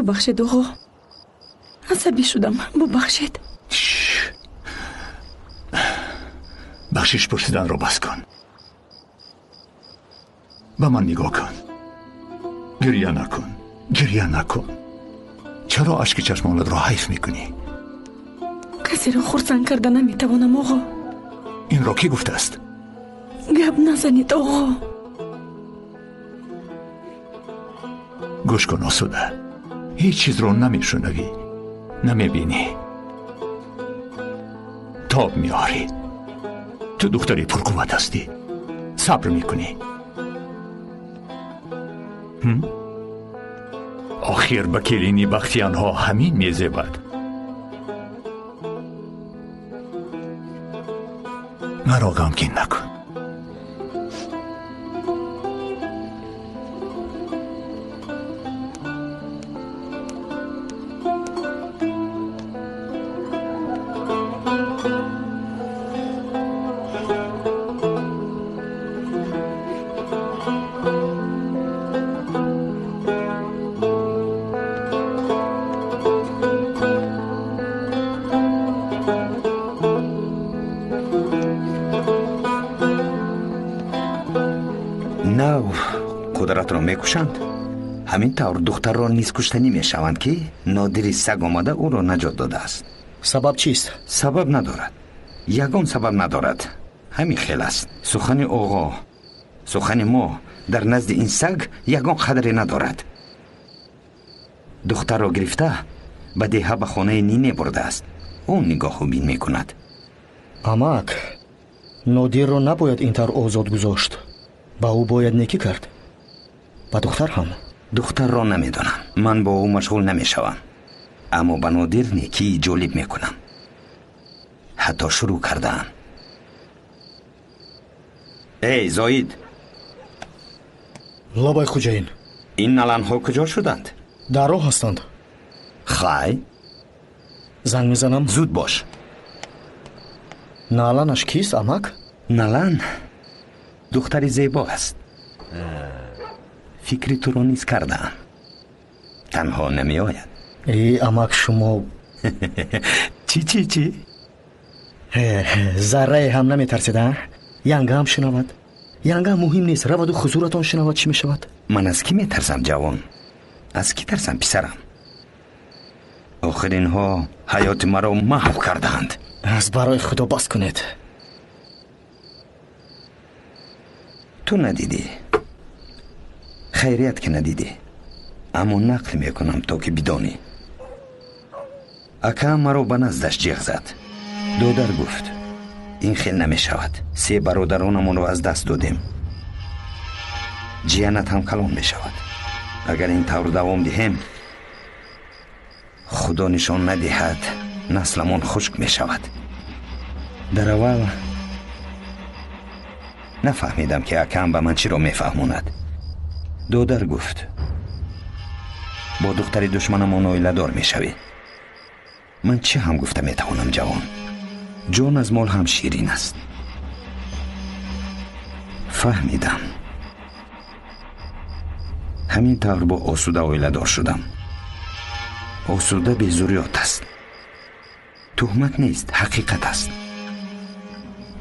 Бубахшед, оғо. Асабӣ шудам. Бубахшед. Бахшиш пурсиданро бас кун. Ба ман нигоҳ кун. Гирья накун. Гирья накун. Чаро ашки чашмонатро ҳайф мекунӣ? Касеро хурсанд карда наметавонам, оғо. Инро кӣ гуфтааст? Гап назанед, оғо. Гӯш кун, Осуда. Ҳеҷ чизро намешунавӣ, намебинӣ. Тоб меорӣ. Ту духтари пурқувват ҳастӣ. Сабр мекунӣ. Охир ба келини бахтиянҳо ҳамин мезебад. Маро ғамгин накун. Қудратро мекушанд. Ҳамин тавр духтарро низ куштанӣ мешаванд, ки Нодири саг омада ӯро наҷот додааст. Сабаб чист? Сабаб надорад. Ягон сабаб надорад. Ҳамин хел аст. Сухани оғо, сухани мо дар назди ин саг ягон қадре надорад. Духтарро гирифта ба деҳа ба хонаи Нине бурдааст. Ӯ нигоҳу бин мекунад. Амак, Нодирро набояд ин тавр озод гузошт. Ба ӯ бояд некӣ кард. Ба духтар ҳам. Духтарро намедонам. Ман бо ӯ машғул намешавам. Аммо ба Нодир некии ҷолиб мекунам. Ҳатто шурӯъ кардаам. Эй, Зоид! Лабай, хуҷаин. Ин наланҳо куҷо шуданд? Дар роҳ ҳастанд. Хай? Занг мезанам. Зуд бош. Наланаш кист, амак? Налан духтари зебо аст. Фикри туро низ кардаам. Танҳо намеояд. Э, амак, шумо чӣ чӣ чӣ? Заррае ҳам наметарсед, а? Янга ҳам шунавад. Янга муҳим нест, раваду хузуратон шунавад, чӣ мешавад? Ман аз кӣ метарсам, ҷавон? Аз кӣ тарсам, писарам? Охир инҳо ҳаёти маро маҳв кардаанд. Аз барои Худо бас кунед. Ту надидӣ. Хайрият ки надидӣ. Аммо нақл мекунам, то ки бидонӣ. Акаам маро ба наздаш ҷиғ зад. Додар гуфт: ин хел намешавад. Се бародаронамонро аз даст додем. Ҷиянат ҳам калон мешавад. Агар ин тавр давом диҳем, Худо нишон надиҳад, насламон хушк мешавад. Дар аввал нафаҳмидам, ки акаам ба ман чиро мефаҳмонад. Додар гуфт: бо духтари душманамон оиладор мешавӣ. Ман чӣ ҳам гуфта метавонам, ҷавон? Ҷон аз мол ҳам ширин аст. Фаҳмидам. Ҳамин тавр бо Осуда оиладор шудам. Осуда безурёт аст. Туҳмат нест, ҳақиқат аст.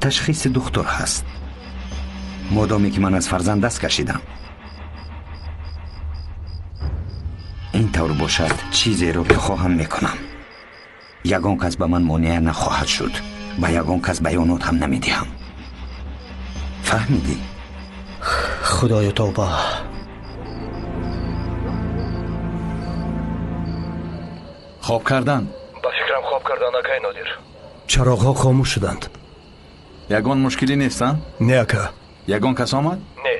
Ташхиси духтур ҳаст. Модоме ки ман аз фарзанд даст кашидам. Ин тавр бошад, чизеро ки хоҳам мекунам. Ягон кас ба ман монеа нахоҳад шуд. Ба ягон кас баёнот ҳам намедиҳам. Фаҳмидӣ? Худоё, тавба. Хоб кардан? Ба фикрам, хоб кардан, акай Нодир. Чароғҳо хомӯш шуданд. Ягон мушкилӣ нест, а? Не, ака. Ягон кас омад? Не.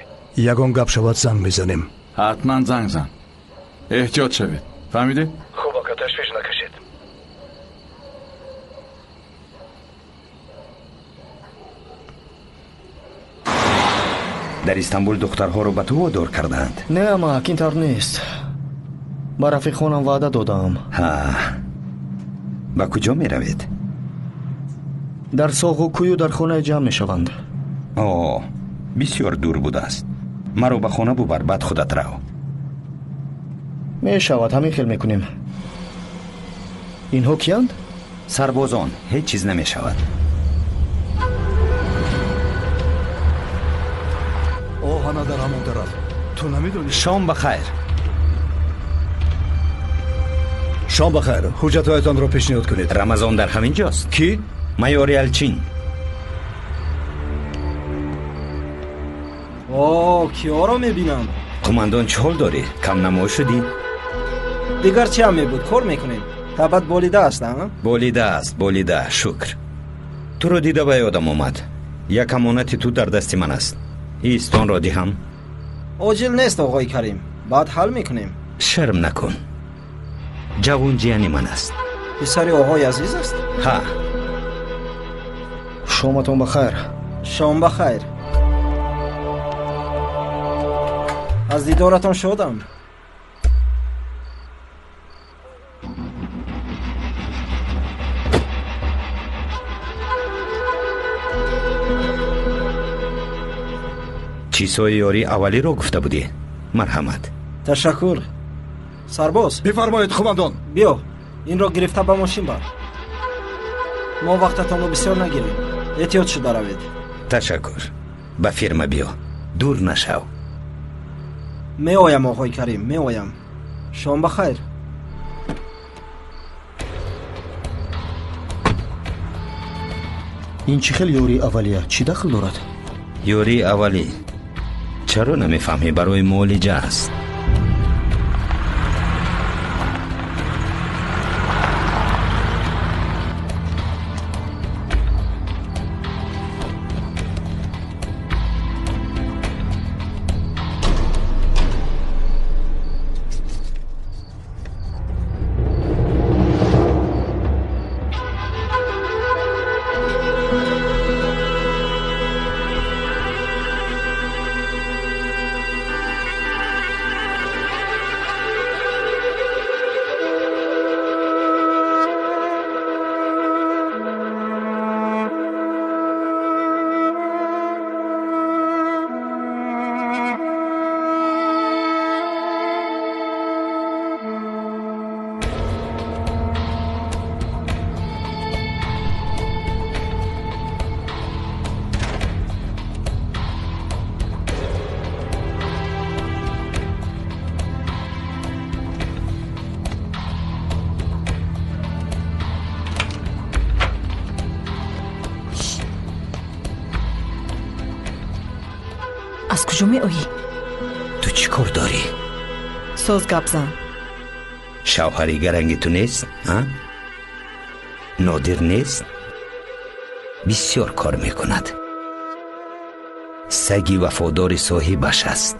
Ягон гап шавад, занг мезанем. Ҳатман занг зан. Эҳтиёт шавед. Фаҳмидед? Хуб, ака, ташвиш накашед. Дар Истанбул духтарҳоро ба ту водор кардаанд? Не, амак, ин тавр нест. Ба рафиқхонам ваъда додам. Ҳа, ба куҷо меравед? Дар соғу кӯю дар хонае ҷамъ мешаванд. Ҳ бисёр дур будааст. Маро ба хона бубар, баъд худат рав. Мешавад, ҳамин хел мекунем. Инҳо киянд? Сарбозон, ҳеҷ чиз намешавад. Оҳана дар ҳамон тараф. Ту намедонӣ? Шом ба хайр. Шом ба хайр. Ҳуҷҷатҳоятонро пешниҳод кунед. Рамазон дар ҳамин ҷост. Кӣ? Майори Алчин. О, киёро мебинам? Қумандон, чӣ ҳол дорӣ? Камнамо шудӣ? Дигар чӣ ҳам мебуд? Кор мекунем. Табат болида аст, а? Болида аст, болида, шукр. Туро дида ба ёдам омад. Як амонати ту дар дасти ман аст. Истонро диҳам? Оҷил нест, оғои Карим. Баъд ҳал мекунем. Шарм накун. Ҷавон ҷияни ман аст. Писари оғои Азиз аст? Ҳа. Шоматон ба хайр. Шом ба хайр. Аз дидоратон шодам. Чизҳои ёрии аввалиро гуфта будӣ? Марҳамат. Ташаккур. Сарбоз. Бифармоед, қумандон. Биё, инро гирифта ба мошин бар. Мо вақтатонро бисёр нагирем. Эҳтиёт шуда равед. Ташаккур. Ба фирма биё. Дур нашав. Меоям, оғои Карим, меоям. Шом ба хайр. Ин чӣ хел ёрии аввалия? Чӣ дахл дорад? Ёрии аввалӣ. Чаро намефаҳмӣ? Барои муолиҷа аст. Аз куҷо меоӣ? Ту чӣ кор дорӣ? Соз гап зан. Шавҳари гаранги ту нест, а? Нодир нест? Бисёр кор мекунад. Саги вафодори соҳибаш аст.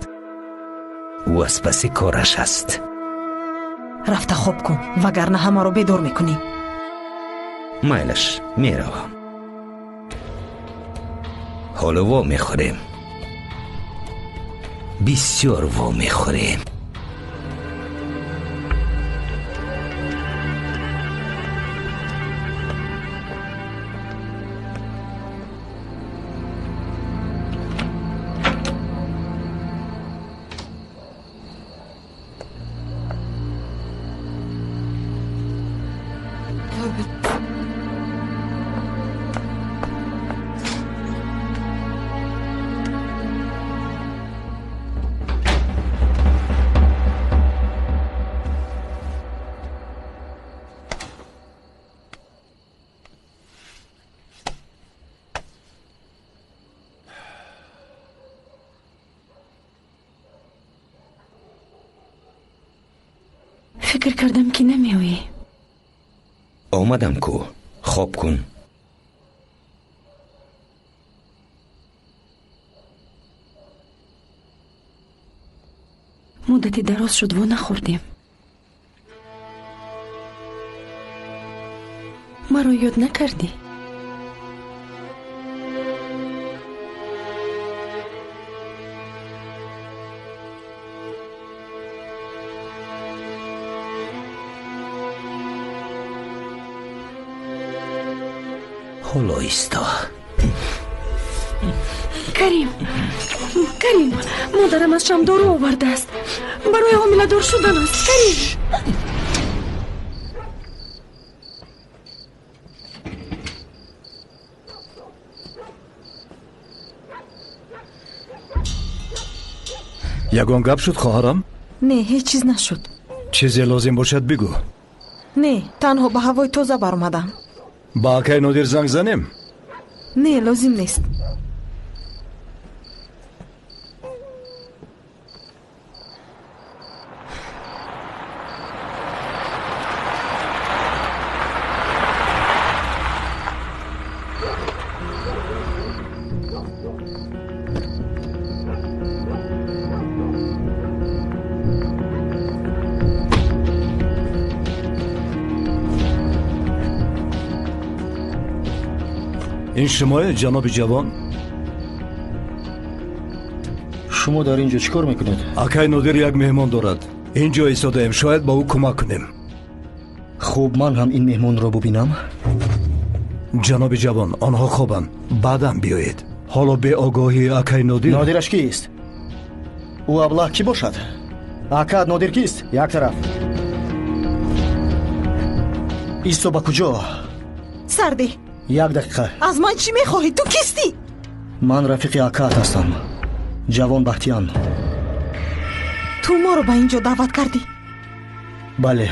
Ӯ аз паси кораш аст. Рафта хоб кун, вагарна ҳамаро бедор мекунӣ. Майлаш, меравам. Ҳоло во мехӯрем. Бисёр во мехӯрем. Фикр кардам, ки намеоӣ. Омадам ку, хоб кун. Муддати дароз шуд, во нахӯрдем. Маро ёд накардӣ? Ҳоло исто. Карим, Карим, модарам аз шам дору овардааст. Барои ҳомиладор шудан аст, Карим. Ягон гап шуд, хоҳарам? Не, ҳеҷ чиз нашуд. Чизе лозим бошад бигӯ. Не, танҳо ба ҳавои тоза баромадам. Ба акай Нодир занг занем? Не, лозим нест. Ин шумоед, ҷаноби ҷавон? Шумо дар ин ҷо чӣ кор мекунед? Акай Нодир як меҳмон дорад. Ин ҷо истодаем, шояд ба ӯ кӯмак кунем. Хуб, ман ҳам ин меҳмонро бубинам. Ҷаноби ҷавон, онҳо хобанд. Баъдан биёед. Ҳоло беогоҳии акай Нодир. Нодираш кист? Ӯ аблаҳ кӣ бошад? Акаат Нодир кист? Як тараф. Исто, ба куҷо? Сарде. Як дақиқа. Аз ман чӣ мехоҳӣ? Ту кистӣ? Ман рафиқи акаат ҳастам, ҷавон Бахтиян. Ту моро ба ин ҷо даъват кардӣ? Бале,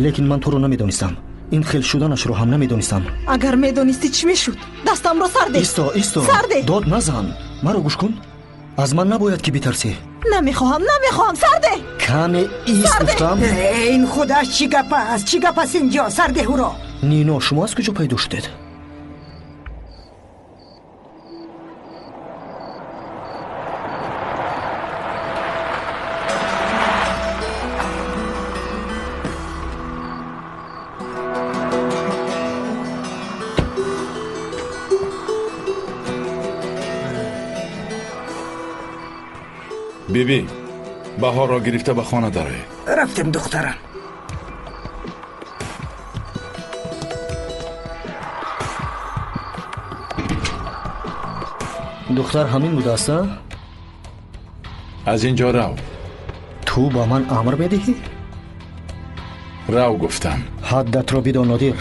лекин ман туро намедонистам. Ин хел шуданашро ҳам намедонистам. Агар медонистӣ чӣ мешуд? Дастамро сарде. Исто, исто. Сарде. Дод назан. Маро гӯш кун. Аз ман набояд ки битарсӣ. Намехоҳам, намехоҳам. Сарде. Каме ист гуфтам. Ин худаш чӣ гап аст? Чӣ гап аст инҷо? Сарде ӯро. Нино, шумо аз куҷо пайдо шудед? Биби, баҳорро гирифта ба хона дароед. Рафтем, духтарам. Духтар ҳамин будааст, а? Аз ин ҷо рав. Ту ба ман амр медиҳӣ? Рав гуфтам. Ҳаддатро бидон, Нодир.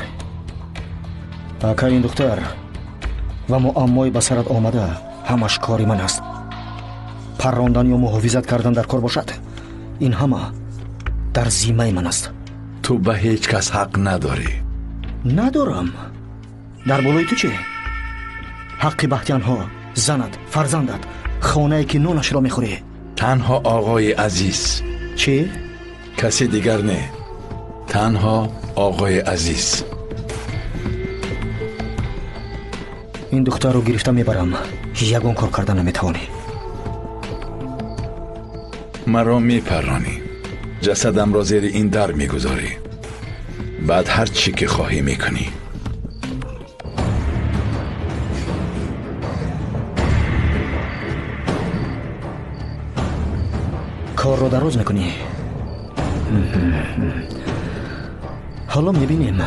Ака ин духтар ва муаммои ба сарат омада ҳамаш кори ман аст. Паррондан ё муҳофизат кардан дар кор бошад, ин ҳама дар зиммаи ман аст. Ту ба ҳеҷ кас ҳақ надорӣ. Надорам. Дар болои ту чӣ? Ҳаққи бахтиянҳо, занат, фарзандат, хонае ки нонашро мехӯрӣ. Танҳо оғои азиз. Чӣ? Каси дигар не. Танҳо оғои азиз. Ин духтарро гирифта мебарам. Ягон кор карда наметавонӣ. Маро мепарронӣ. Ҷасадамро зери ин дар мегузорӣ. Баъд ҳар чӣ ки хоҳӣ мекунӣ. Корро дароз мекунӣ. Ҳоло мебинем.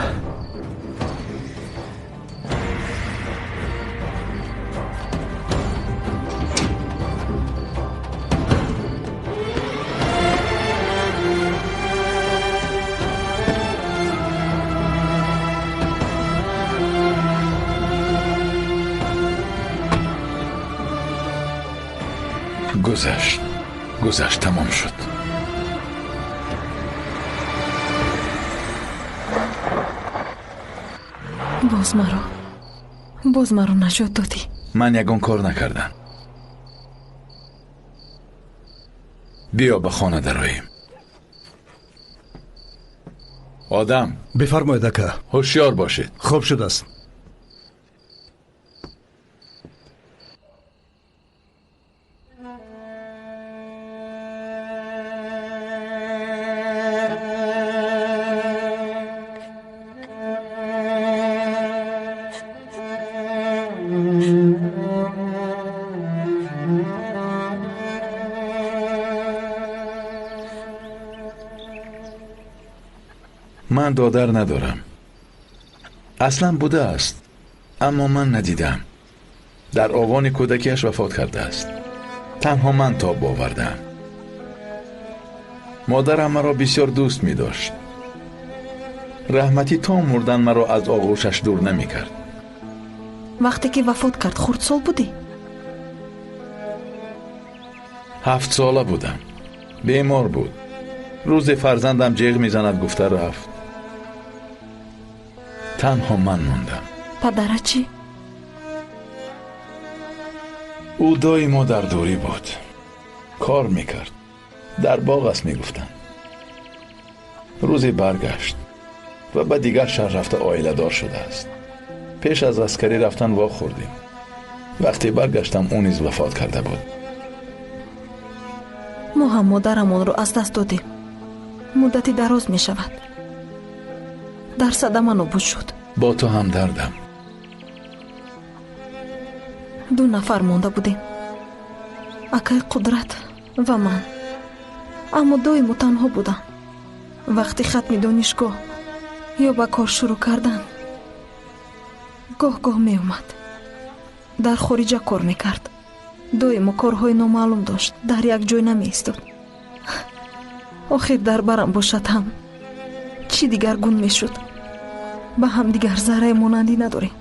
Гузашт, гузашт, тамом шуд. Боз маро наҷот додӣ. Ман ягон кор накардам. Биё ба хона дароем. Одам. Бифармоед, ака. Ҳушёр бошед. Хоб шудааст. Ман додар надорам. Аслан будааст, аммо ман надидам. Дар овони кӯдакиаш вафот кардааст. Танҳо ман тоб овардам. Модарам маро бисёр дӯст медошт. Раҳматӣ то мурдан маро аз оғӯшаш дур намекард. Вақте ки вафот кард, хурдсол будӣ? 7 сола будам. Бемор буд. Рӯзе фарзандам ҷеғ мезанад гуфта рафт. Танҳо ман мондам. Падарат чӣ? Ӯ доимо дар дурӣ буд. Кор мекард. Дар боғ аст мегуфтанд. Рӯзе баргашт ва ба дигар шаҳр рафта оиладор шудааст. Пеш аз аскарӣ рафтан вохӯрдем. Вақте баргаштам, ӯ низ вафот карда буд. Мо ҳам модарамонро аз даст додем. Муддати дароз мешавад. Дар садама нобуд шуд. Бо ту ҳам дардам. 2 нафар монда будем. Акай Қудрат ва ман. Аммо доимо танҳо будам. Вақти хатми донишгоҳ ё ба кор шурӯъ кардан гоҳ-гоҳ меомад. Дар хориҷа кор мекард. Доимо корҳои номаълум дошт. Дар як ҷой намеистод. Охир дар барам бошад ҳам чӣ дигаргун мешуд? Ба ҳамдигар зарраи монандӣ надорем.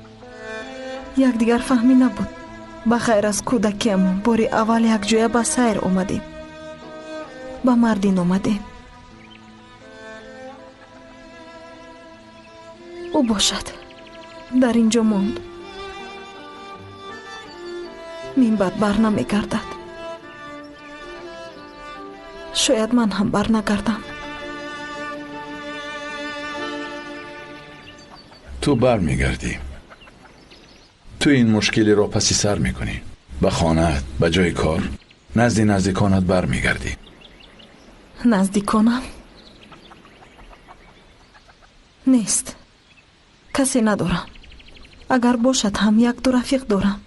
Якдигар фаҳмӣ набуд. Ба ғайр аз кӯдакиамон бори аввал якҷоя ба сайр омадем. Ба Мардин омадем. Ӯ бошад дар ин ҷо монд. Минбаъд бар намегардад. Шояд ман ҳам бар нагардам. Ту бармегардӣ. Ту ин мушкилиро паси сар мекунӣ. Ба хонаат, ба ҷои кор, назди наздиконат бармегардӣ. Наздиконам? Нест. Касе надорам. Агар бошад ҳам 1-2 рафиқ дорам.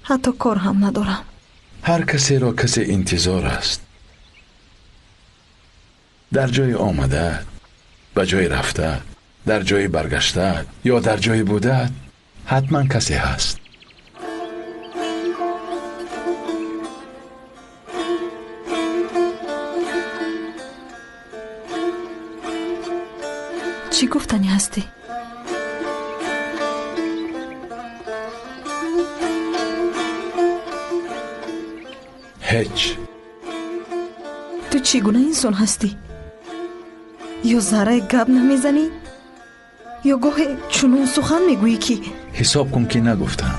Ҳатто кор ҳам надорам. Ҳар касеро касе интизор аст. Дар ҷои омадаат, ба ҷои рафтаат, дар ҷои баргаштаат ё дар ҷои будаат ҳатман касе ҳаст. Чӣ гуфтанӣ ҳастӣ? Ҳеҷ. Ту чӣ гуна инсон ҳастӣ? Ё зарраи гап намезанӣ, ё гоҳе чунон сухан мегӯӣ ки ҳисоб кун ки нагуфтам.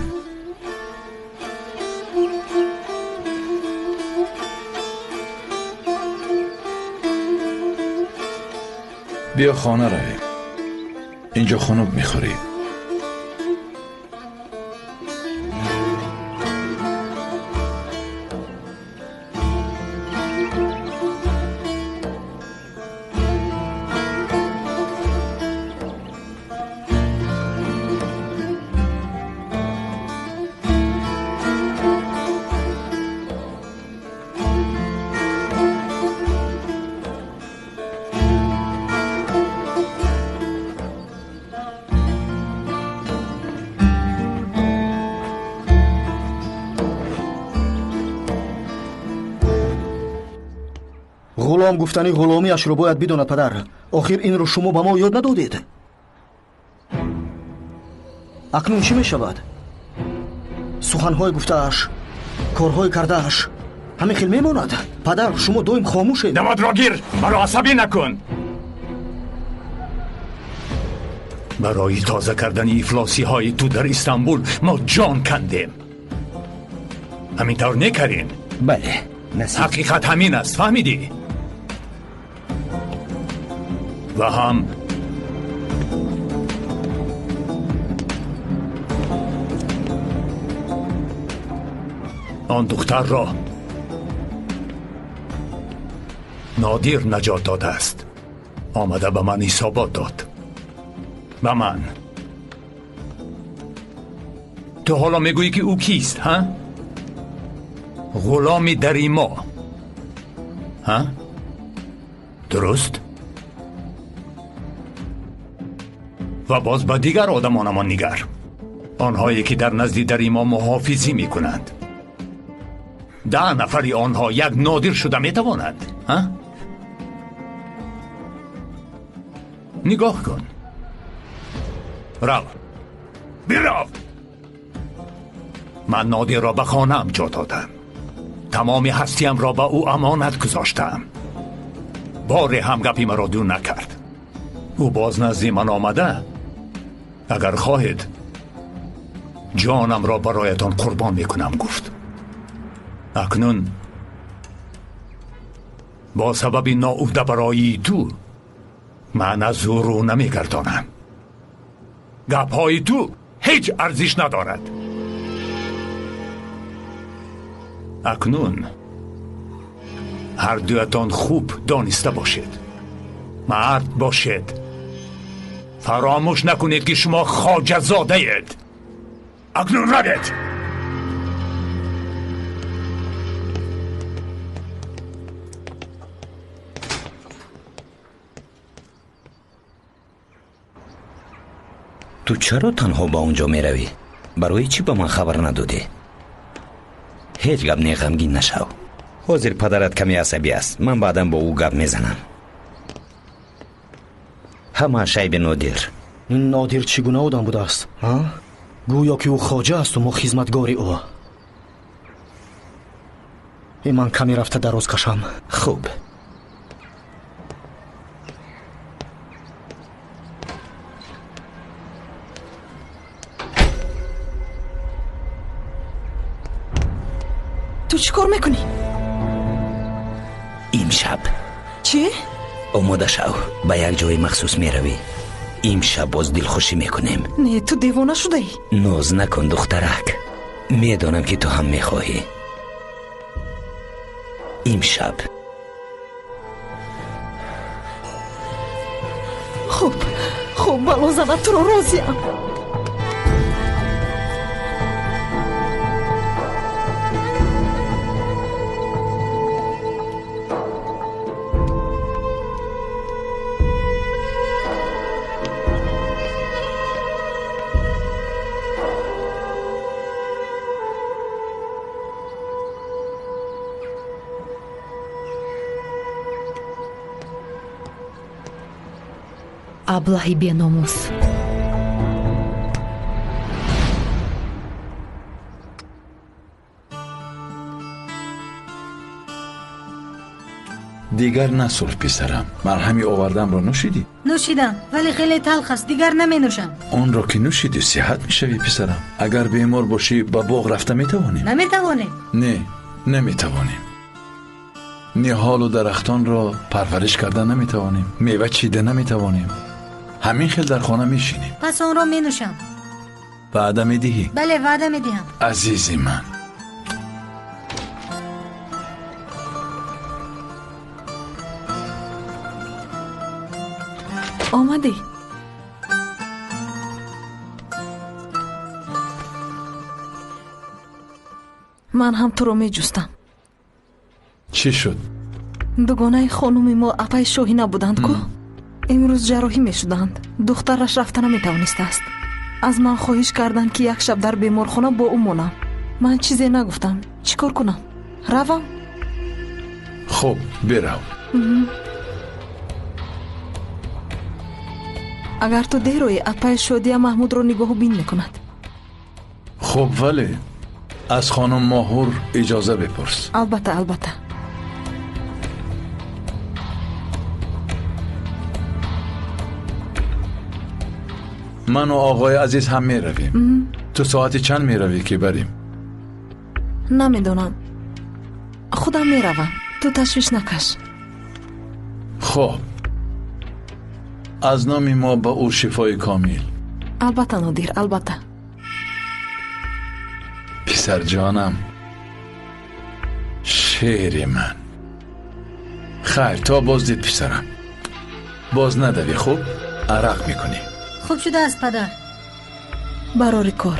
Биё хона равем. Инҷо хунук мехӯрӣ. Ғулом гуфтани ғуломиашро бояд бидонад, падар. Охир инро шумо ба мо ёд надодед. Акнун чӣ мешавад? Суханҳои гуфтааш, корҳои кардааш ҳамин хел мемонад. Падар, шумо доим хомӯшед. Намадро гир, маро асабӣ накун. Барои тоза кардани ифлосиҳои ту дар Истанбул мо ҷон кандем. Ҳамин тавр некардем? Бале. Ҳақиқат ҳамин аст, фаҳмидӣ? Ва ҳам он духтарро Нодир наҷот додааст. Омада ба ман ҳисобот дод. Ба ман. Ту ҳоло мегӯӣ ки ӯ кист, ҳа? Ғуломи дари мо. Ҳа? Дуруст? Ва боз ба дигар одамонамон нигар. Онҳое ки дар назди дари мо муҳофизӣ мекунанд. 10 нафари онҳо як Нодир шуда метавонанд. Ҳа? Нигоҳ кун. Рав. Бирав. Ман Нодирро ба хонаам ҷо додам. Тамоми ҳастиямро ба ӯ амонат гузоштам. Боре ҳам гапи маро ду накард. Ӯ боз назди ман омада, агар хоҳед ҷонамро бароятон қурбон мекунам, гуфт. Акнун бо сабаби ноуҳдабароии ту ман аз ӯ рӯ намегардонам. Гапҳои ту ҳеҷ арзиш надорад. Акнун ҳар дуятон хуб дониста бошед, мард бошед. Фаромӯш накунед, ки шумо хоҷазодаед. Акнун равед. Ту чаро танҳо ба он ҷо меравӣ? Барои чӣ ба ман хабар надодӣ? Ҳеҷ гап не, ғамгин нашав. Ҳозир падарат каме асабӣ аст. Ман баъдан бо ӯ гап мезанам. Ҳамааш айби Нодир. Ин Нодир чӣ гуна одам будааст? Гӯё ки ӯ хоҷа асту мо хизматгори ӯ. Ман каме рафта дароз кашам. Хуб. Ту чӣ кор мекунӣ? Имшаб. Чӣ? Омода шав, ба як ҷои махсус меравӣ. Имшаб боз дилхушӣ мекунем. Не, ту девона шудаӣ. Ноз накун, духтарак. Медонам, ки ту ҳам мехоҳӣ. Имшаб. Хуб, хуб, бало занат, туро розиам. Аблаҳи беномус. Дигар насурф, писарам. Марҳами овардамро нӯшидӣ? Нӯшидам, вале хеле талх аст, дигар наменӯшам. Онро ки нӯшидӣ, сиҳат мешавӣ, писарам. Агар бемор бошӣ, ба боғ рафта метавонем? Наметавонем. Не, наметавонем. Ниҳолу дарахтонро парвариш карда наметавонем, мева чида наметавонем. Ҳамин хел дар хона мешинем. Пас онро менӯшам. Ваъда медиҳӣ? Бале, ваъда медиҳам. Азизи ман. Омадӣ? Ман ҳам туро меҷустам. Чӣ шуд? Дугонаи хонуми мо апаи Шоҳина буданд ку? Имрӯз ҷарроҳӣ мешуданд. Духтараш рафта наметавонистааст. Аз ман хоҳиш карданд, ки як шаб дар беморхона бо ӯ монам. Ман чизе нагуфтам. Чӣ кор кунам? Равам? Хуб, бирав. Агар ту дер оӣ, апаи Шодия Маҳмудро нигоҳубин мекунад. Хуб, вале аз хонум Моҳур иҷоза бипурс. Албатта, албатта. Ману оғои азиз ҳам меравем. Ту соати чанд меравӣ, ки барем? Намедонам. Худам меравам. Ту ташвиш накаш. Хуб. Аз номи мо ба ӯ шифои комил. Албатта, Нодир, албатта. Писарҷонам, шери ман. Хайр, то боздид, писарам. Боз надавӣ, хуб? Арақ мекунӣ. Хуб шудааст, падар. Барори кор.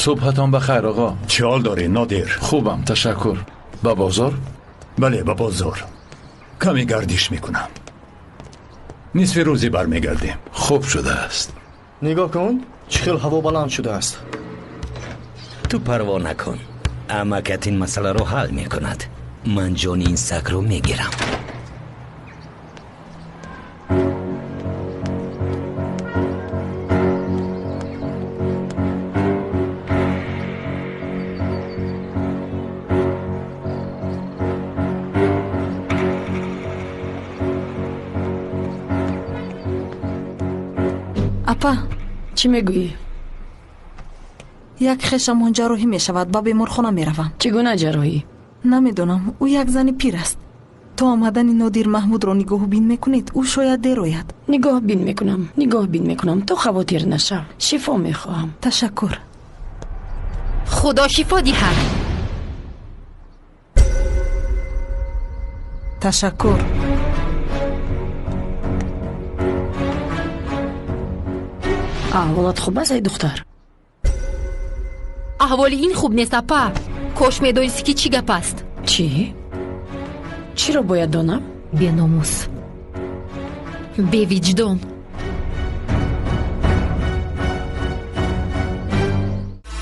Субҳатон ба хайр, оғо. Чӣ ҳол дорӣ, Нодир? Хубам, ташаккур. Ба бозор? Бале, ба бозор. Каме гардиш мекунам. Нисфи рӯзӣ бармегардем. Хуб шудааст. Нигоҳ кун, чӣ хел ҳаво баланд шудааст. Ту парво накун. Амакат ин масъаларо ҳал мекунад. Ман ҷони ин сагро мегирам. Апа, чӣ мегӯӣ? Як хешамон ҷарроҳӣ мешавад, ба беморхона меравам. Чӣ гуна ҷарроҳӣ? Намедонам, ӯ як зани пир аст. То омадани Нодир Маҳмудро нигоҳубин мекунед, ӯ шояд дер ояд. Нигоҳбин мекунам, нигоҳбин мекунам. Ту хавотир нашав, шифо мехоҳам. Ташаккур. Худо шифо диҳад. Ташаккур. Аҳволат хуб аст, ай духтар? Аҳволи ин хуб нест, апа. Кош медонисти, ки чӣ гап аст. Чӣ? Чиро бояд донам? Беномус, бевиҷдон.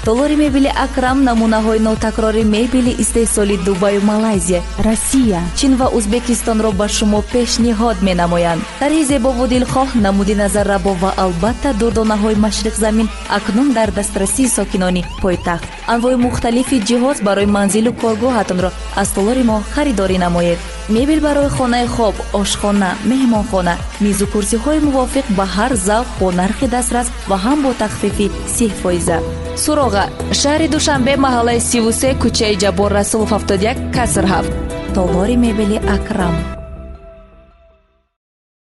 Толори мебели Акрам намунаҳои нотакрори мебели истеҳсоли Дубаю Малайзия, Россия, Чин ва Узбекистонро ба шумо пешниҳод менамоянд. Тарҳи зебову дилхоҳ, намуди назаррабо ва албатта дурдонаҳои машриқзамин акнун дар дастрасии сокинони пойтахт. Анвои мухталифи ҷиҳоз барои манзилу коргоҳатонро аз толори мо харидорӣ намоед. Мебел барои хонаи хоб, ошхона, меҳмонхона, мизу курсиҳои мувофиқ ба ҳар завқ бо нархи дастрас ва ҳам бо тахфифи 30%. Суроға: шаҳри Душанбе, маҳаллаи 33, кӯчаи Ҷаббор Расулов 71, каср 7. Толори мебели Акрам.